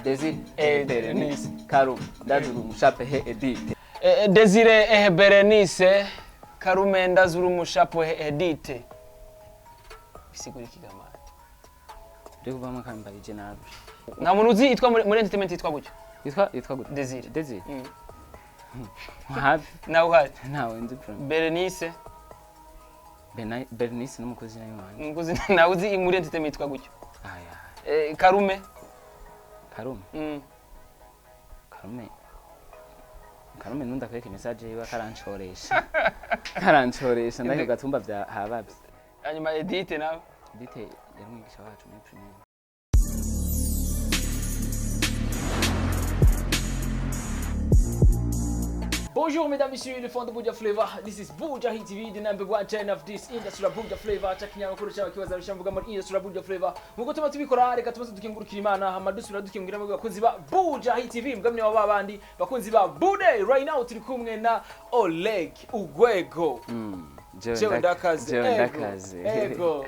Desire Eh, Berenice Karume Ndazura Umushape he Edite. Desire Berenice Karume Ndazura Umushapo Edite, bisigura ikigamana? Uri kuvamo kambarije nabi. Nta muntu uzi yitwa muri entertainment yitwa gutyo. Yitwa gute? Desire. Desire. Mm. Hafi. Nawe uhari? Ntawe nzi vraiment. Berenice. Bernice n'umukozi nawe wanje. Umukozi, nawe uzi muri entertainment yitwa gutyo? Aya. Karume. Karume. Karume. Karume nunda kwereka message yiwe, karancoresha. Karancoresha ndake gatumba vya habavye. Hanyuma Edite nawe? Edite yari umwigisha wacu muri primaire. Bonjour mesdames, messieurs, les fans de Buja Flavor. This is Buja Hit TV, the number one channel of this industry of Buja Flavor. Chakinyamakuru cyawe kibaza rushamvuga muri industry of Buja Flavor. Nkuko tuma tubikora, reka tumaze dukengurukira Imana, hama dusubira dukengurira mu bakunzi ba Buja Hit TV, mgamye wa babandi, bakunzi ba Bude. Right now turi kumwe na Oleg Ugwego. Jewe ndakaze. Jewe Ego. ndakaze. Ego.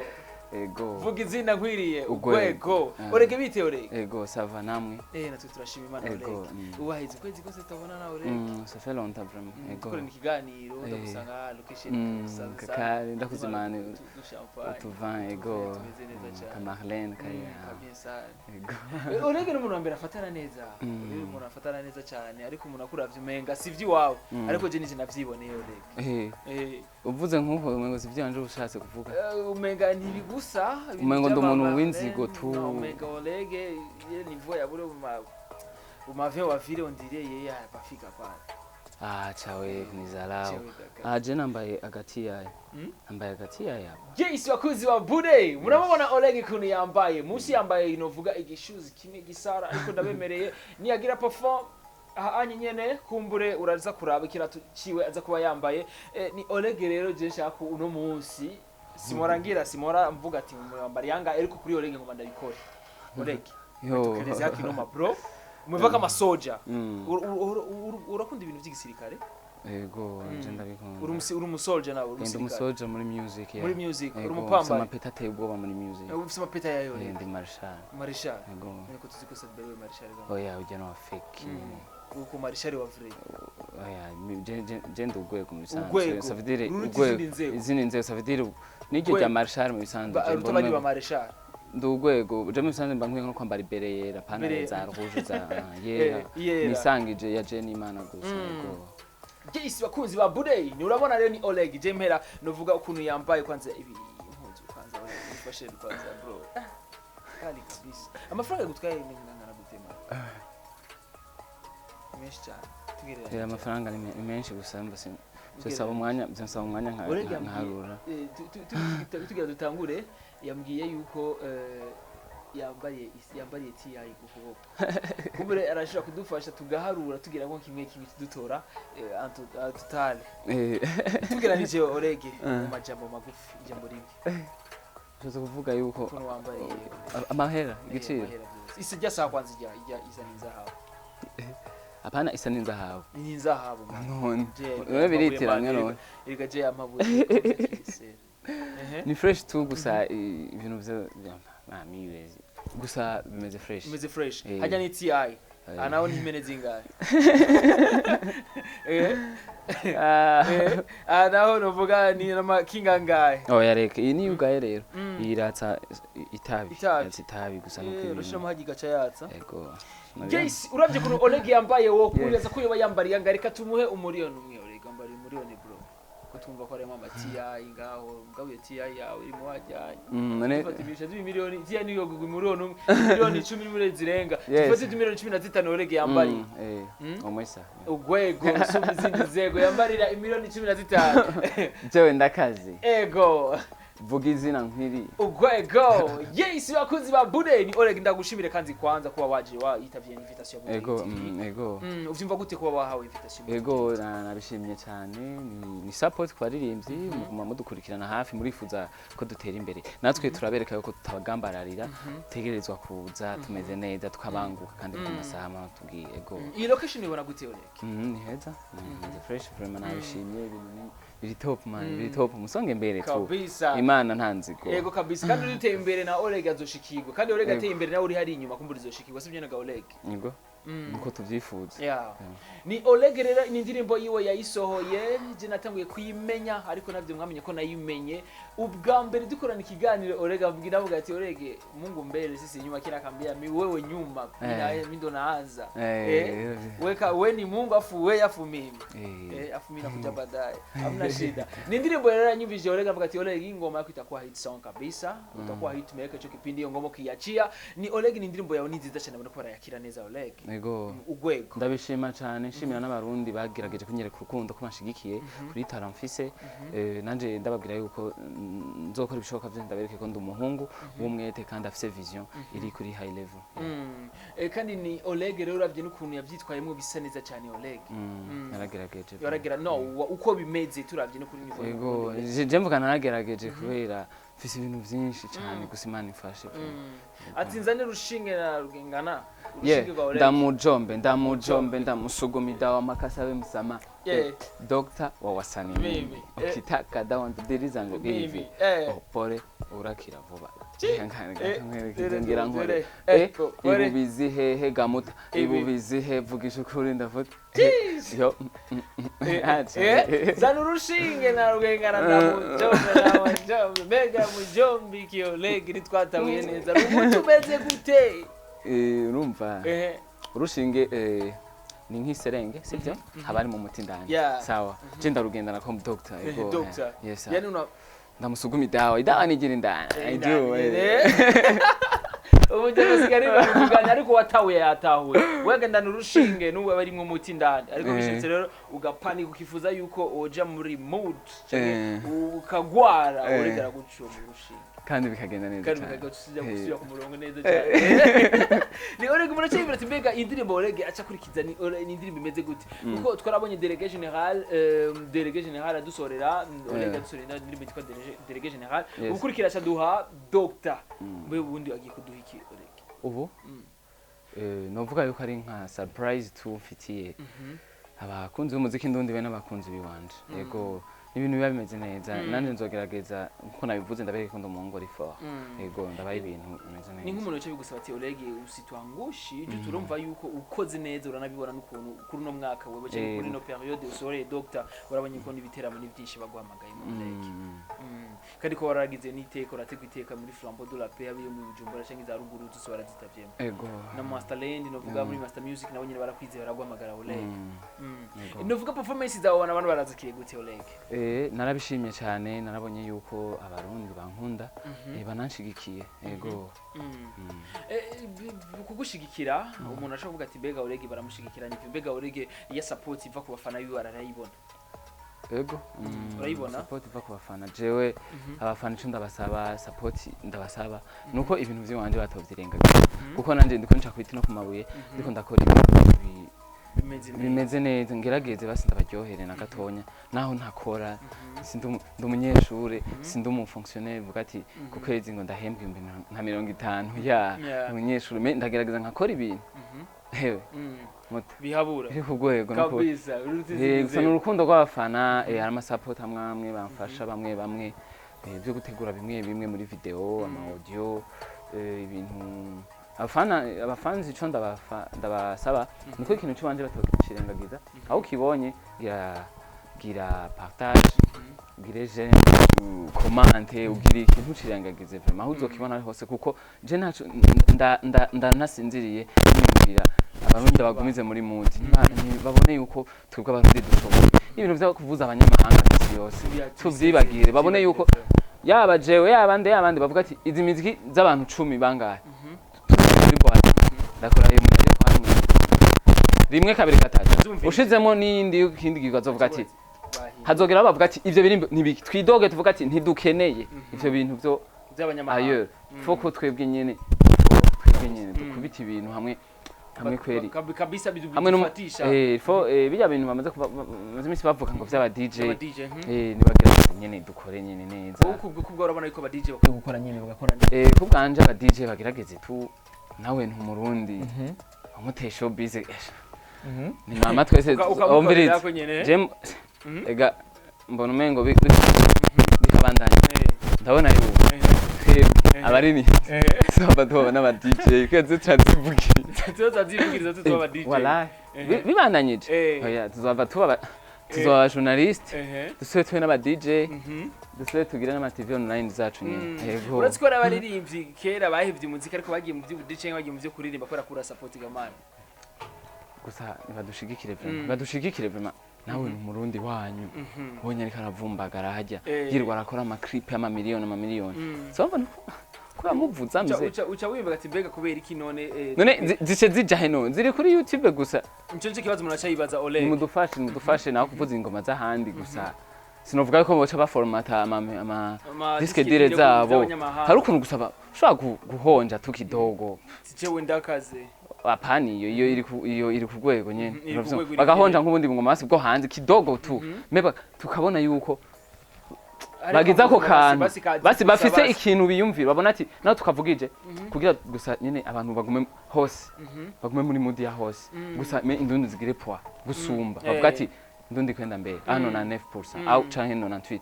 Ego. Vuga izina nkwiriye. Ugwego. Ugwego. Ah. Oleg, bite Oleg? Ego, ça va, namwe? Natwe turashima Imana. Ego, Oleg. Ubaheze ukwezi kose tabona na Oleg. Ça fait longtemps vraiment. Ego. Dukorana ikiganiro, ndagusanga location. Kakari, ndakuzimana. Utuvin, ego. Tumeze neza cyane. Ka Marlene kariya. Ka sana. Ego. Oleg ni umuntu wa mbere afatana neza. Oleg ni umuntu afatana neza cyane, ariko umuntu akuravye umenga si ivy'iwawe, ariko je nije navyiboneye, Oleg. Uvuze nk'uko umengo si ivyo wanje ushatse kuvuga. Umenga ntibigusa ibintu Umengo ndi umuntu vy'ama- w'inzigo tu. No, umenga Oleg ye niveau ya bure mu mavin wa ville, on dirait yeye hapafika pale. Ah, chawe kunizalao. Jewe ndakaze. Ah, je nambaye agati yayo. Nambaye agati yayo. Yes, bakunzi ba Bude, murabona Oleg ukuntu yambaye. Munsi yambaye inovuga igishuzi kimwe gisara, ariko ndabemereye niyagira perform aha anye nyene, kumbure uraza kuraba ikirato ciwe aza kuba yambaye. Ni Oleg rero je nshaka ko uno munsi simora ngira simora mvuga ati mwambari yanga, ariko kuri Oleg ngoma ndabikore. Oleg, Yo. tukereze hakinoma bro, umeva kama soja. Urakunda ibintu by'igisirikare? Ego, je ndabikunda. Uri umusoldier nawe, uri Ndi umusirikare? umusoja muri music. Yeah. Muri music, uri Ego, umupambaye? mfise amapeti ateye ubwoba muri music. Ufise amapeta yayo? Ndi Marshal. Marshal? Ego. Niko tuzi ko Sadbert we Marshal gama. Oya, ujya no fake nyene. Uko Marshal wa vrai? Oya, je ndi urwego mu bisanzwe. Urwego. Ça veut dire Ruruta urwego. izindi nzego. Izindi nzego, ça veut dire n'iryo Urwego. rya Marshal mu bisanzwe. Je Ruta mbona abandi ba Marshal. Ndi urwego, je mu bisanzwe mba nkwiye nko kwambara ibere yera, pana Beret. za rouge za yera. Yera. Nisangije ya je n'Imana gusa. Ego. Yes, bakunzi ba Budey, ni urabona rero ni Oleg. Je mpera novuga ukuntu yambaye kwanza ibi impuzu kwanza Oleg ifashe kwanza bro. Kali kabisa. Amafaranga gutwaye ni ngana gutema. Menshi cyane. Tugereranyije. Amafaranga ni menshi gusa mba byosaba umwanya Oleg nkaharura. yambwiye, tugira dutangure, yambwiye yuko yambariye TI ku kuboko. Kumbure arashobora kudufasha tugaharura tugira ngo kimwe kimwe dutora en total. Tugeranije Oleg mu majambo magufi, ijambo rimwe. Ushatse kuvuga yuko Ukuntu wambariye. Amahera, igiciro? Amahera byose. Isi ijya sawa kwanza ijya isa n'inzahabu. Apana, isa n'inzahabu. Ni inzahabu man. None Je, none biritiranwa none. Erega je amabuye. Ehe. Ni fresh tu gusa, ibintu vyo mamiwezi gusa bimeze fresh. Umeze fresh. Eh. Hajya ni TI. Aha naho ni impene zingahe? Ah. Aha naho nuvuga ni amakinga angahe? Oya reka, iyi ni yugaye rero. Iyi iratsa itabi. Itabi. Iratsa itabi gusa nuko ibintu. Urashiramo hajya igaca yatsa. Ego. Yes, uravye ukuntu Oleg yambaye wo kuriza ko yoba yambariye ngo reka tumuhe 1 miliyoni. Oleg yambariye 1 miliyoni bro. Ko twumva ko harimo ama TI ngaho, mugabo iyo TI yawe irimo wajyanye. None Dufata ibisha by'imiliyoni, TI niyo kugwa 1 miliyoni, miliyoni 10 n'imiliyoni zirenga. Yes. Dufate 15 miliyoni Oleg yambariye. Omwesa. Ugwego usumba izindi nzego yambarira 15 miliyoni. Jewe ndakaze. Ego. Vuga izina nkwiri. Ugwego. Yes, bakunzi ba Bude, ni Oleg. Ndagushimire kandi kwanza kuba waje witavye invitation ya Bude Ego, TV. ego. Uvyumva gute kuba wahawe invitation ya Bude Ego, TV? nabishimye cyane, ni support ku baririmbyi, muguma mudukurikirana hafi, murifuza ko dutera imbere. Natwe turabereka yuko tutabagambararira, tegerezwa kuza tumeze neza, tukabanguka kandi ku masaha tubwiye. Ego. Iyi location ibona gute, Oleg? Ni heza, ni fresh vraiment, nabishimye ibintu ni Biri top, man, biri top, musonge mbere tu. Kabisa. Imana nta nzigo. Yego kabisa, kandi uri uteye imbere na Oleg azoshikirwa, kandi Oleg Yego. ateye imbere nawe uri hari inyuma kumbura izoshikirwa, sibyo naga Oleg? Yego, nkuko tuvyifuza. Yeah. Ni Oleg rero, ni indirimbo yiwe yayisohoye, je natanguye kuyimenya ariko navyo mwamenye ko nayimenye ubwa mbere dukorana ikiganiro. Oleg avuga, avuga ati: "Oleg, Mungu mbele, sisi nyuma." Kila akambia mi wewe nyuma, mi ndo naanza. Weka we ni Mungu afu we afu mimi. Afu mimi nakuja baadaye, hamna shida. Ni indirimbo rero yanyumvije Oleg, avuga ati: "Oleg, hii ngoma yako itakuwa hit song kabisa, utakuwa hit maker ico kipindi iyo ngoma ukiachia." Ni Oleg, ni indirimbo yawe ni nziza cyane, ubona ko barayakira neza Oleg. Yego. Ugwego. Ndabishima cyane, nshimira n'Abarundi bagerageje kunyereka urukundo, ko banshigikiye kuri talent mfise. Nanje ndababwira yuko nzokora ibishoboka byose ndabereke ko ndi umuhungu w'umwete kandi afise vision iri kuri high level. Kandi ni Oleg rero, uravye n'ukuntu yavyitwayemo bisa neza cyane Oleg. Naragerageje. Yaragera no uko bimeze turavye no kuri niveau. Yego, je mvuga naragerageje kubera mfise ibintu byinshi cyane, gusa Imana imfashe. Ati nzane rushinge na rugengana Yeah, urushinge rwa Oleg. Ndamujombe, ndamujombe, ndamusugumida wa makasabe msama. Doctor wa wasanii. Mimi. Mimi ukitaka dawa ndidiri zangu Mimi. hivi opore urakira vuba. Ngira nkore Pore. Ibubizi hehe gamuta? Ibubizi he? Vugisha ukuri, ndavuga yo. Zana urushinge na rugengana, ndamujombe, ndamujombe, mbega mujombi ki Oleg ntitwatahuye neza, umuti umeze gute? Urumva urushinge ni nk'iserenge, sibyo? Haba harimo umuti indani. Sawa, je ndarugendana ko doctor. Yego. Doctor. Yes. Yani una Ndamusuguma idawa, idawa nigira indani. I do. Ubu njye basigara bivugana, ariko watahuye yatahuye, wegendana urushinge n'ubu aba arimwo umuti indani, ariko bishitse rero ugapanika ukifuza yuko woja muri mood canke ukagwara, urigara gucuma urushinge. Kandi bikagenda neza Kandi cyane. bikagusubira gusubira ku murongo neza cyane. Ni Oleg, muracyibwira ati mbega indirimbo Oleg aca akurikiza ni indirimbo imeze gute? Kuko twarabonye Délégué Général, Délégué Général adusorera, Oleg adusorera indirimbo yitwa Délégué Général. Ubukurikira aca duha Doctor. Mbe ubundi agiye kuduha iki Oleg? Ubu novuga yuko ari nka surprise tu mfitiye abakunzi b'umuziki ndundi be n'abakunzi biwanje. Yego, n'ibintu biba bimeze neza. Nanjye nzogerageza nkuko nabivuze, ndabereka ko ndi umuhungu ari fort. Yego, ndabaye ibintu bimeze Ni neza. nk'umuntu wica bigusaba ati: "Oleg, usitwangushi icyo turumva yuko ukoze neza." Uranabibona n'ukuntu kuri uno mwaka wewe cyangwa kuri ino période usohoreye Doctor, urabonye ko n'ibiteramo ni byinshi baguhamagaye mu Oleg. Kandi ko waragize n'iteka, urategwa iteka muri Flambeau de la Paix abiyo mu Bujumbura cyangwa iza ruguru zose warazitavyemo. Yego. Na Masterland, novuga muri Master Music nabo nyine barakwizeye, baraguhamagara Oleg. Yego. Novuga performance zawe abantu barazikiriye gute Oleg? Narabishimye cyane, narabonye yuko Abarundi bankunda, bananshigikiye. Yego. Kugushigikira, umuntu ashobora kuvuga ati: "Mbega Oleg baramushigikira nivyo, mbega Oleg iyo support iva ku bafana biwe arayibona?" Yego. Urayibona? Support iva ku bafana, jewe abafana ico ndabasaba, support ndabasaba nuko ibintu vy'iwanje batovyirengagiza, kuko nanje ndiko nca kwiti no ku mabuye, ndiko ndakora ibintu Bimeze neza. Bimeze neza, ngerageze basi ndabaryohere na gatonya naho ntakora. Sindi umunyeshure, sindi umufonctionnaire vuga ati ku kwezi ngo ndahembwa ibihumbi nka 50 ya umunyeshure. Me ndagerageza nkakora ibintu, hewe muto Bihabura. biri ku rwego no Kabisa. Gusa ni urukundo rw'abafana. Hari amasapoti amwe amwe bamfasha, bamwe bamwe byo gutegura bimwe bimwe muri video, ama audio, ibintu abafana, abafanzi ico ndabasaba nuko ikintu cibanje batokirengagiza. Aho ukibonye gira gira partage, ugire j'aime, commente, ugire ikintu, ucirengagize vraiment aho uzokibona ari hose, kuko je ntaco ndanasinziriye niyumvira Abarundi bagumize muri mood. Babone yuko twebwe Abarundi dushoboye ibintu vyo kuvuza abanyamahanga misi yose, tuvyibagire. Babone yuko yaba jewe, yaba nde, yaba nde, bavuga ati izi miziki z'abantu 10 bangahe turi muri boîte, ndakora iyo umuntu aje kwa rimwe, kabiri, gatatu, Zumvise. ushizemo n'iyindi y'ikindi gihe azovuga ati hazogera bavuga ati ivyo birimbo ntibiki, twidoge tuvuga ati ntidukeneye ivyo bintu vyo by'abanyamahanga. Ailleurs faut ko twebwe nyene, twebwe nyene dukubita ibintu hamwe hamwe kweri. Kabisa Hamwe bidufatisha. Faut bijya bintu bamaze kuba bamaze iminsi bavuga ngo vy'aba DJ. Aba DJ. Nibagerageze nyene dukore nyene neza. Wowe kubwo urabona yuko aba DJ bakwiye gukora nyene, bagakora neza. Ku bwanje aba DJ bagerageze tu, nawe ntumurundi amuteye showbiz, ni mama twese. Ukamukorera Umviriza. ko nyene. Jem ega mbona umengo bikabandanya, ndabona yuko twebwe abarimyi tuzaba tuba n'aba DJ, twese turazivugiriza. Tuzazivugiriza, tuzoba aba DJ. Wallahi. Bibandanyije, oya, tuzaba tuba tuzoba aba journaliste, dusubire tube n'aba DJ, dusubire tugire n'ama TV online zacu nyine, yego. Uretse ko hari abaririmbyi kera bahevye umuziki ariko bagiye mu by'ubu DJ, bagiye mu byo kuririmba kubera kura support gamana. Gusa nibadushigikire vraiment, badushigikire vraiment. Nawe ni umurundi wanyu, ubonye ariko aravumbagara hajya, yirirwa arakora ama clip y'amamiliyoni amamiliyoni, so mbona ko bamuvuza mze. Uca wiyumva ati mbega kubera iki none None zice zija heno ziri kuri YouTube gusa. Nico kibazo umuntu aca yibaza, Oleg. Nimudufashe, nimudufashe, naho kuvuza ingoma z'ahandi gusa sinovuga ko boca baformata ama Ama disque disque dure dure zabo. z'abanyamahanga. Hari ukuntu gusa ushobora guhonja tukidogo. Jewe ndakaze. Apani iyo iyo iri ku rwego nyene. Iri ku Uravyumva? rwego, iri Bagahonja nk'ubundi bungoma basi bwo hanze kidogo tu, meba tukabona yuko bagize ako kantu basi bafise ikintu biyumvira, babona ati nawe tukavugije kugira gusa nyene abantu bagume hose, bagume muri mood ya hose gusa, mais indundi zigire poids gusumba, bavuga ati ndundi kwenda mbere ano na 9% au canke 98.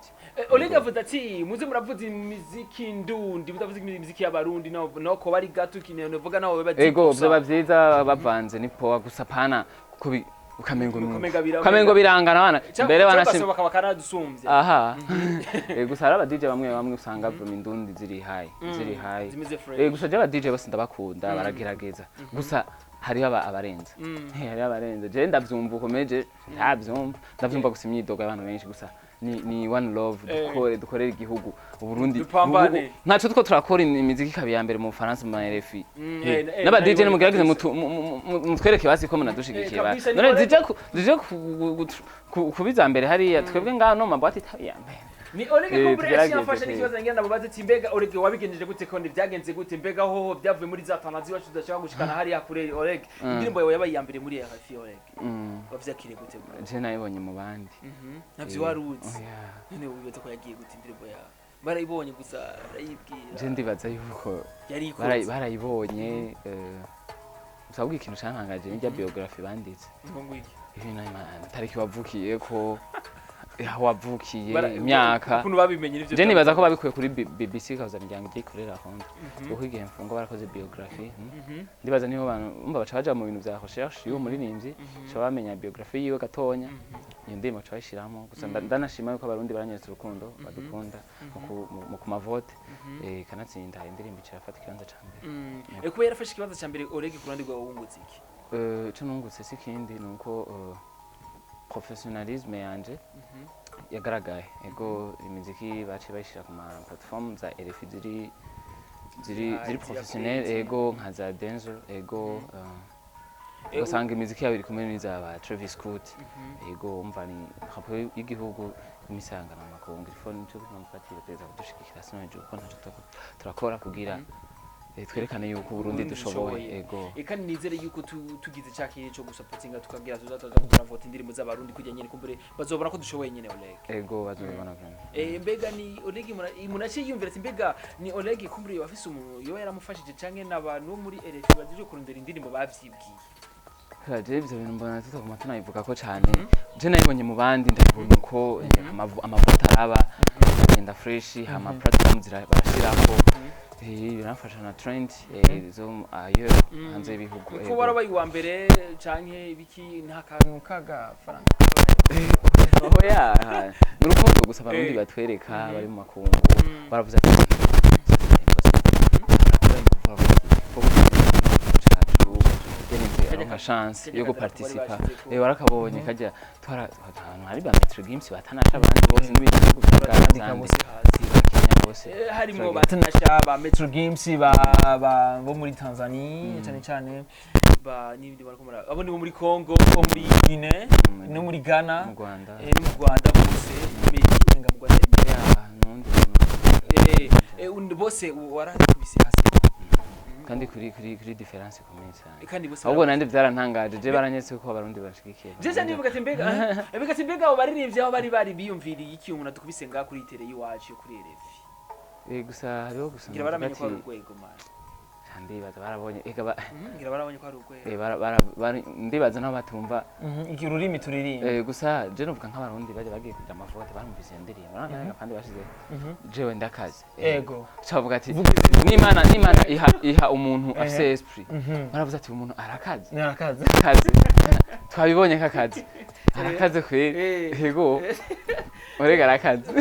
Oleg avuze ati muze muravuza imiziki ndundi, mutavuza imiziki y'abarundi, no ko bari gato kintu novuga nawe bazi. Ego, vyoba vyiza bavanze, ni poa gusa pana kuko ukamengo Ukamenga ukamengo birangana bana mbere banashimye banashimye bakaba kanadusumbye. Aha. Gusa hari aba DJ bamwe bamwe usanga from indundi ziri high, ziri high. Zimeze fresh. Gusa je aba DJ bose ndabakunda, baragerageza, gusa hariho abarenze. Hariho abarenze, je ndavyumva ukomeje, ndavyumva, ndavyumva gusa imyidogo y'abantu benshi gusa ni one love. Dukore, dukorere igihugu Uburundi. Dupambane. Ntaco two turakora imiziki ikaba iya mbere mu Bufaransa, mu ma RFI. N'aba DJ nabibonye nimugerageze kabisa. mutwereke basi ko munadushigikiye. Kabisa, None zije kuba iza mbere hariya, twebwe ngaha no mabwate itaba iya mbere. Ni Oleg kumbure Tugerageze, yafashe n'ikibazo ngira ndamubaze ati mbega Oleg wabigenjeje gute, ko byagenze gute, mbega hoho byavuye muri za tanazi wacu tudashaka gushikana hariya kure? Oleg, indirimbo yawe yabaye iya mbere muri RFI, Oleg, wavyakiriye gute bro? Je nayibonye mu bandi. Navyo wari uzi? Oya. None wibaza ko yagiye gute indirimbo yawe? Barayibonye gusa barayibwira? Je ndibaza yuko yari ikoze. Barayibonye, gusa ahubwo ikintu cantangaje ni rya biographie banditse. Ngo ngwiki? Ibintu tariki wavukiyeko, aho wavukiye, imyaka. Ukuntu babimenye nivyo. Je nibaza ko babikuye kuri BBC, kaza miryango igiye ikorera Honda, kuko igihe mfungo barakoze biographie. Ndibaza niho bantu umva baca baja mu bintu vya recherche y'uwo muririmbyi, baca bamenya biographie yiwe gatonya, iyo ndirimbo baca bayishiramo. Gusa ndanashima yuko abarundi baranyeretse urukundo badukunda mu ku mavote, kanatsinda indirimbo ica irafata ikibanza ca mbere. Kuba yarafashe ikibanza ca mbere, Oleg, ku ruhande rwawe wungutse iki? Ico nungutse si ikindi, ni uko professionnalisme yanje yagaragaye. Ego, imiziki baciye bayishira ku ma platform za RFI ziri Ah, ziri ziri professionnel. update. Ego, nka za Denzel, ego, ugasanga imiziki yabo iri kumwe n'iza ba Travis Scott. Ego, umva ni drapeau y'igihugu imisangana mu makungu, ifo nico mpamvu ati bateza kudushigikira sino hejuru kuko ntaco turakora kugira twerekane yuko Uburundi Uburundi dushoboye. dushoboye. Ego. Kandi nizere yuko tugize ca kintu co gusapotinga, tukagira tuzaza turavota indirimbo z'abarundi kujya nyene, kumbure bazobona ko dushoboye nyene, Oleg. Ego, bazobibona vraiment. Mbega ni Oleg umuntu aciye yiyumvira ati mbega ni Oleg kumbure yoba afise umuntu yoba yaramufashije canke n'abantu bo muri RFI baje kurondera indirimbo bavyibwiye? Je ivyo bintu mbona tutaguma tunabivuga ko cane. Je nayibonye mu bandi, ndabibona uko amavuta araba agenda fresh, hama platform barashirako, biramfasha na trend zo ailleurs, hanze y'ibihugu. Ko Ego. warabaye uwa mbere canke ibiki, nta kantu k'agafaranga? Oya, ni urukundo gusa abarundi batwereka bari mu makungu. Baravuze ati cacu Denise aronka chance yo guparticipa. Warakabonye kajya twara ahantu hari ba Metro Games, batanasha, abandi bose n'ibindi bihugu bya Barandika Zambia, bose hasi. Kenya bose. Harimo Turagenda. ba Tanasha, ba Metro Games, ba bo muri Tanzania cyane cyane, ba n'ibindi bariko abo ni bo muri Congo, bo muri Guinea, no muri Ghana, mu Rwanda. No mu Rwanda bose, Meddy nga mu Rwanda. Ya, nundi muntu. Undi bose warakubise hasi. Kandi kuri difference ikomeye cyane. Kandi bose Ahubwo nande byarantangaje, je baranyetse ko abarundi banshigikiye. Je cyane nivuga ati mbega mbega ati mbega abo baririmbyi aho bari biyumviriye iki umuntu adukubise ngaha kuri télé y'iwacu yo kuri RFI? Gusa hariho gusa ngira navuga baramenye ko ati ari urwego man. Ndibaza barabonye ega Ngira barabonye ko ari urwego. Ndibaza nabo batumva. Iki ururimi turirimba. Gusa je novuga nk'Abarundi bajya bagiye kugira amavote, barumvise iyo ndirimbo, urabona kandi bashize "Jewe ndakaze". Cavuga ati n'Imana iha umuntu afise esprit. Baravuze ati umuntu arakaze. Narakaze. Akaze, twabibonye ko akaze, arakaze kweri. Yego, urega arakaze.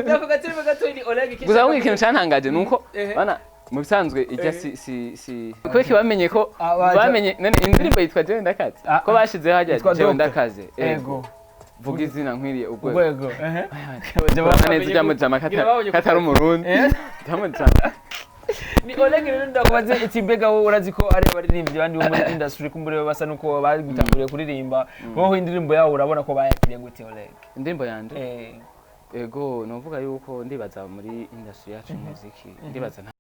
Nako gatirimo gato ni Oleg Kisha. Gusa ahubwo ikintu cantangaje nuko bana mu bisanzwe ijya si kubera bamenye ko Ah, bamenye none indirimbo yitwa "Jewe ndakaze", Ah, ko bashizeho hajya yitwa "Jewe Doctor. ndakaze". Ego. Vuga izina nkwiriye urwego. Urwego. Urabona neza ujya mujama Ngira babonye katari Umurundi, ujya mujama. Ni Oleg rero, ndakubaze iti mbega wowe urazi ko ari abaririmbyi bandi bo muri industry kumbure basa nuko bari gutanguriye kuririmba, wowe indirimbo yawe urabona ko bayakiriye gute, Oleg? Indirimbo yanje? Ego, novuga yuko ndibaza muri industry yacu y'umuziki, ndibaza nta